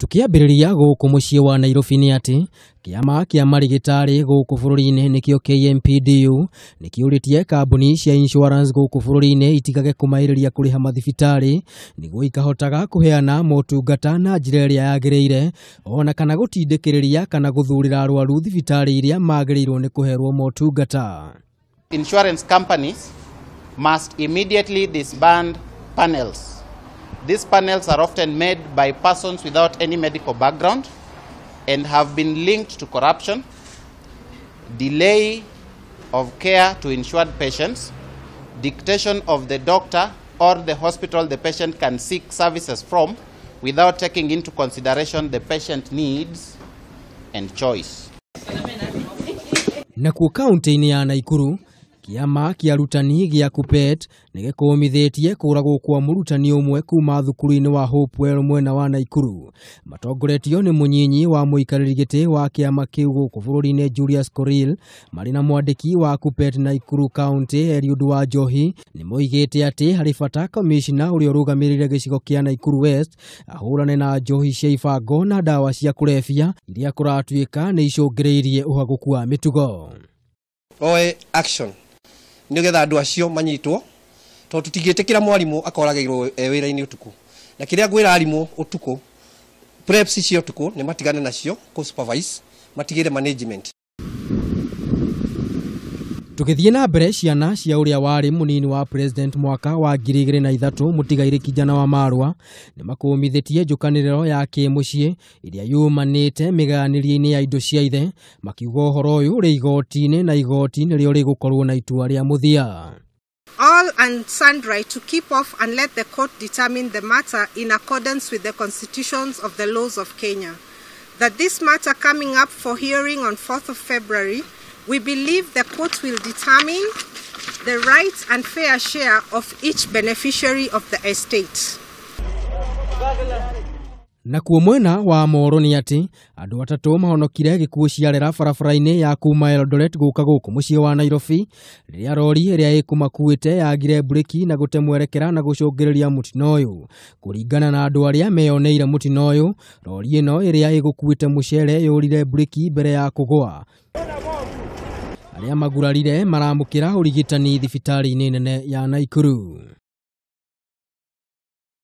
Tukiambĩrĩria gũkũ mũciĩ wa Nairobi nĩ atĩ kĩama kĩa marigĩtarĩ gũkũ bũrũri-inĩ nĩkĩo KMPDU nĩkĩũrĩtie kambuni cia insurance gũkũ bũrũri-inĩ itigage kũmaĩrĩria kũrĩha mathibitarĩ nĩguo ikahotaga kũheana motungata na njĩra ĩrĩa yagĩrĩire ona kana gũtindĩkĩrĩria kana gũthurĩra arwaru thibitarĩ iria magĩrĩirwo nĩ kũherwo motungata. Insurance companies must immediately disband panels. These panels are often made by persons without any medical background and have been linked to corruption, delay of care to insured patients, dictation of the doctor or the hospital the patient can seek services from without taking into consideration the patient needs and choice. Nakuo kaunti-inĩ ya Naikuru, kĩama kĩa arutani gĩa KUPPET nĩgĩkũmithĩtie kũragwo kwa mũrutani ũmwe kuma thukuru-inĩ wa Hopewell mwena wa Naikuru. Matongoretio nĩ mũnyinyi wa mũikarĩri gĩtĩ wa kĩama kĩu gũkũ bũrũri-inĩ Julius Korir, marĩ na mwandĩki wa KUPPET Naikuru County Eliud Wanjohi nĩmoigĩte atĩ harĩ bata kamishna ũrĩa ũrũgamĩrĩire gĩcigo kĩa Naikuru West ahũrane na njohi cia ibango na ndawa cia kũrebia iria kũratuĩka nĩ icũngĩrĩirie ũhagũku wa mĩtugo. Oe action nigetha andu acio manyitwo to tutingĩtĩkĩra mwarimu akoragĩrwo wĩra-inĩ ũtukũ, na kĩrĩa ngwĩra arimu ũtukũ preps cia ũtukũ nĩ matigane nacio kũ supervise matigĩre management. Tũgĩthiĩ na mbere, ciana cia ũrĩa warĩ mũnini wa president mwaka wa 2003 mũtigairĩ Kijana wa Marwa nĩmakũmithĩtie njũkanĩrĩro ya kĩmũciĩ ĩrĩa yumanĩte mĩgayanĩrie-inĩ ya indo cia ithe, makiuga ũhoro ũyũ ũrĩ igoti-inĩ na igoti nĩrĩo rĩgũkorwo na itua rĩa mũthia. All and sundry to keep off and let the court determine the matter in accordance with the constitutions of the laws of Kenya. That this matter coming up for hearing on 4th of February, we believe the court will determine the right and fair share of each beneficiary of the estate. Nakuo mwena wa Moro nĩ atĩ andũ atatũ mahonokire gĩkuũ ciarera barabara-inĩ ya kuma Eldoret gũka gũkũ mũciĩ wa Nairobi rĩrĩa rori ĩrĩa ĩkũmakuĩte yagire mburĩki na gũte mwerekera na gũcũngĩrĩria mũtino ũyũ. Kũringana na andũ arĩa meyoneire mũtino ũyũ, rori ĩno ĩrĩa ĩgũkuĩte mũcere yũrire mburĩki mbere ya kũgũa. Arĩa magurarire maramũkĩra ũrigitani thibitarĩ-inĩ nene ya Naikuru.